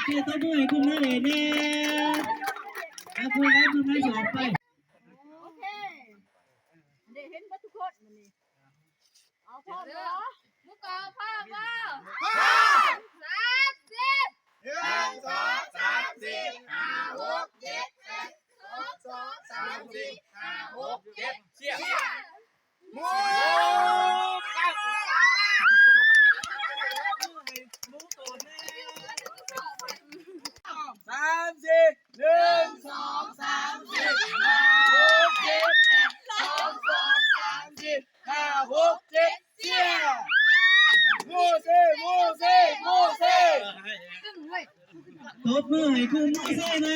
ເຈົ້າຕົບມືໃຫ້ກຸ່ມນາເລນແດ່. ເອົາ ກຸ່ມນັ້ນ ກຸ່ມນັ້ນຊິອອກໄປ. ໂອເຄ ໄດ້ເຫັນເບິດທຸກຄົນມື້ນີ້. ເອົາ ພ້ອມບໍ່? ໝູ່ເກົ່າພ້ອມບໍ່? ພ້ອມ! ສາມສິບ ໜຶ່ງ ສອງ ສາມ ສີ່ ຫ້າ ຫົກ ເຈັດ ແປດ ສອງ ສອງ ສາມ ສີ່ ຫ້າ ຫົກ ເຈັດ ເຊຍ! ໝູ່ ໝູ່ໂຕແນ່. ສາມ ສີ່ ໜຶ່ງ ສອງ ສາມ ສີ່ ຫ້າ ຫົກ ເຈັດ ແປດ ສອງ ສອງ ສາມ ສີ່ ຫ້າ ຫົກ ເຈັດ ເຊຍ! ໂມເຊ ໂມເຊ ໂມເຊ! ຕົບມືໃຫ້ຄຸນໂມເຊແດ່.